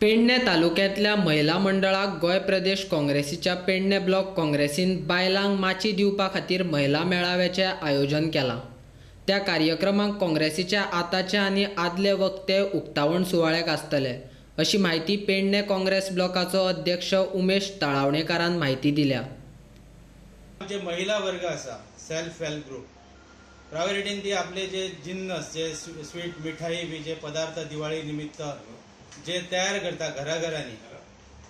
पेडणे तालुक्यांतल्या महिला मंडळाक गोंय प्रदेश काँग्रेसीच्या पेडणे ब्लॉक काँग्रेसीन बायलांक माची दिवपा खातीर महिला मेळाव्याचें आयोजन केलां. त्या कार्यक्रमाक काँग्रेसीच्या आतांचे आनी आदले वक्ते उक्तावण सुवाळ्याक आसतले अशी म्हायती पेडणे काँग्रेस ब्लॉकाचो अध्यक्ष उमेश तळावणेकारान म्हायती दिल्या. आमचे महिला वर्ग आसा, सेल्फ हेल्प ग्रुप प्रायोरिटीन ती आपले जे जिन्नस, जे स्वीट मिठाई बी जे पदार्थ दिवाळी निमित्त जे तयार करता घराघरांनी,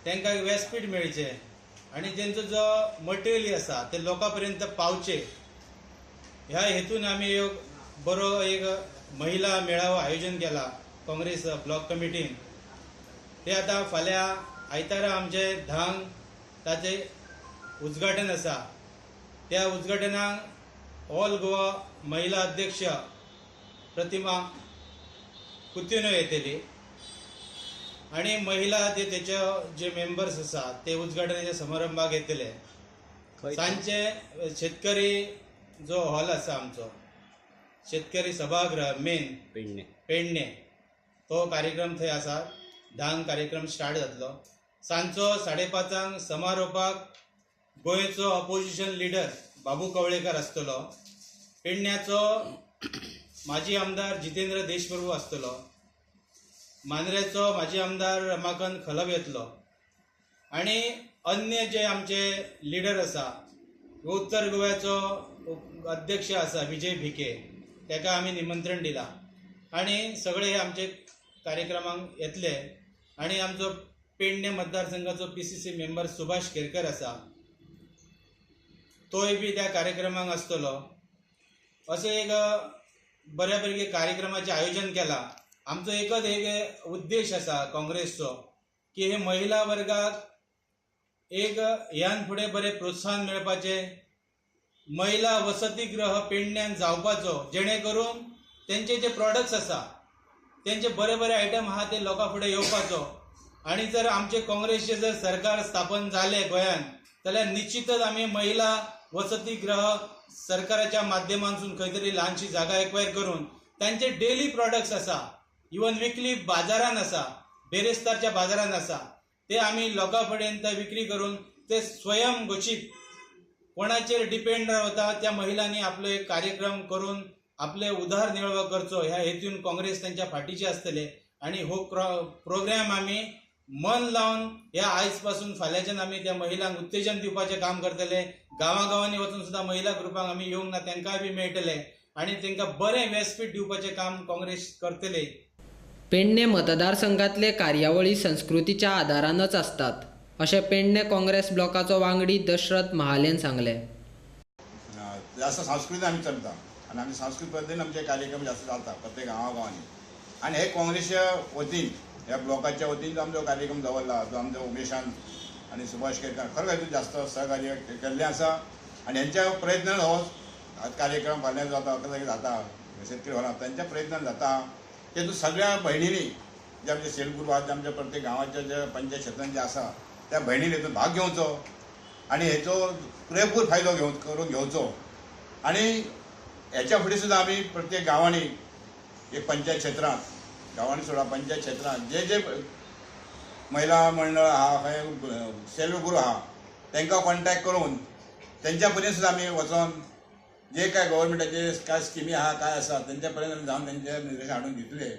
तांकां व्यासपीठ मेळचें आनी तेंचो जो मटेरियल आसा ते लोकां पर्यंत पावचे ह्या हेतून आमी एक बरो एक महिला मेळावो आयोजन केला काँग्रेस ब्लॉक कमिटीन. ते आतां फाल्यां आयतारा आमचे 10क ताचें उद्घाटन आसा. त्या उद्घाटनाक ऑल गोवा महिला अध्यक्ष प्रतिमा कुतिन्हो येतली आनी महिला ते तेचे जे मेंबर्स आसा ते उद्घाटनाच्या समारंभाक येतले. सांजचे शेतकरी जो हॉल आसा आमचो, शेतकरी सभागृह मेन पेडणे, पेडणे, तो कार्यक्रम थंय आसा. 10क कार्यक्रम स्टार्ट जातलो. सांजचो 5:30 समारोपाक गोंयचो अपोजिशन लिडर बाबू कवळेकर आसतलो, पेडण्याचो माजी आमदार जितेंद्र देशप्रभू आसतलो, मांद्रेचो माजी आमदार रमाकांत खलप येतलो आनी अन्य जे आमचे लिडर आसा, उत्तर गोव्याचो अध्यक्ष आसा विजय भिके, ताका आमी निमंत्रण दिलां आनी सगळे हे आमचे कार्यक्रमाक येतले. आनी आमचो पेडणे मतदारसंघाचो PCC member Subhash Kerkar आसा, तोय बी त्या कार्यक्रमाक आसतलो. अशें एक बऱ्या पैकी कार्यक्रमाचें आयोजन केलां. आमचो एकच एक उद्देश आसा काँग्रेसचो की हे महिला वर्गाक एक ह्यान फुडें बरें प्रोत्साहन मेळपाचें, महिला वसतीगृह पेडण्यान जावपाचो, जेणे करून तेंचे जे प्रॉडक्ट्स आसा तेंचे बरे बरे आयटम आहा ते लोकां फुडें येवपाचो. आनी जर आमचे काँग्रेसचें जर सरकार स्थापन जालें गोंयान जाल्यार निश्चितच आमी महिला वसतीगृह सरकाराच्या माध्यमांतसून खंय तरी ल्हानशी जागा एक्वायर करून तांचे डेली प्रॉडक्ट्स आसा, इवन विकली बाजारान आसा, बेरेस्तारच्या बाजारान आसा, ते आमी लोकां पर्यंत विक्री करून ते स्वयं घोशीत कोणाचेर डिपेंड रावता त्या महिलांनी आपलो एक कार्यक्रम करून आपले उदरनिर्वाह करचो ह्या हेतून काँग्रेस त्यांच्या फाटीचे आसतले. आनी हो प्रोग्राम आमी मन लावन ह्या आयज पासून फाल्यांच्यान आमी त्या महिलांक उत्तेजन दिवपाचें काम करतले. गांवागांवांनी वचून सुद्दां महिला ग्रुपांक आमी येवंक ना तांकांय बी मेळटले आनी तांकां बरें व्यासपीठ दिवपाचें काम काँग्रेस करतले. पेडणे मतदारसंघातले कार्यावळी संस्कृतीच्या आदारानच आसतात अशें पेडणे काँग्रेस ब्लॉकाचो वांगडी दशरथ महालेन सांगलें. जास्त सांस्कृतीक आमी चलता आनी आमी सांस्कृतीक पद्दतीन आमचे कार्यक्रम जास्त जाता प्रत्येक गांवागांवांनी. आनी हे काँग्रेसच्या वतीन ह्या ब्लॉकाच्या वतीन जो आमचो कार्यक्रम दवरला जो आमच्या उमेशान आनी सुभाष केरकार खरें हितून जास्त सहकार्य केल्लें आसा आनी हेंच्या प्रयत्नान हो कार्यक्रम फाल्यां जाता, 11 जाता शेतकरी हॉलान तेंच्या प्रयत्नान जाता. तेतून सगळ्या भयणींनी जे आमचे सेल्फ ग्रुप आसा, जे आमच्या प्रत्येक गांवाच्या जे पंचायत क्षेत्रान जे आसा त्या भयणींनी हितून भाग घेवचो आनी हेचो पुरेपूर फायदो घेवन करून घेवचो. आनी हेच्या फुडें सुद्दां आमी प्रत्येक गांवांनी एक पंचायत क्षेत्रांत, गांवांनी सोडा पंचायत क्षेत्रांत जे जे महिला मंडळ आहा, खंय सेल्फ ग्रुप आहा तांकां कॉन्टेक्ट करून तेंच्या पर्यंत सुद्दां आमी वचोन जे काय गव्हर्मेंटाचे काय स्किमी आहा काय आसा तेंच्या पर्यंत आमी जावन तेंचे निर्देश हाडून दितले.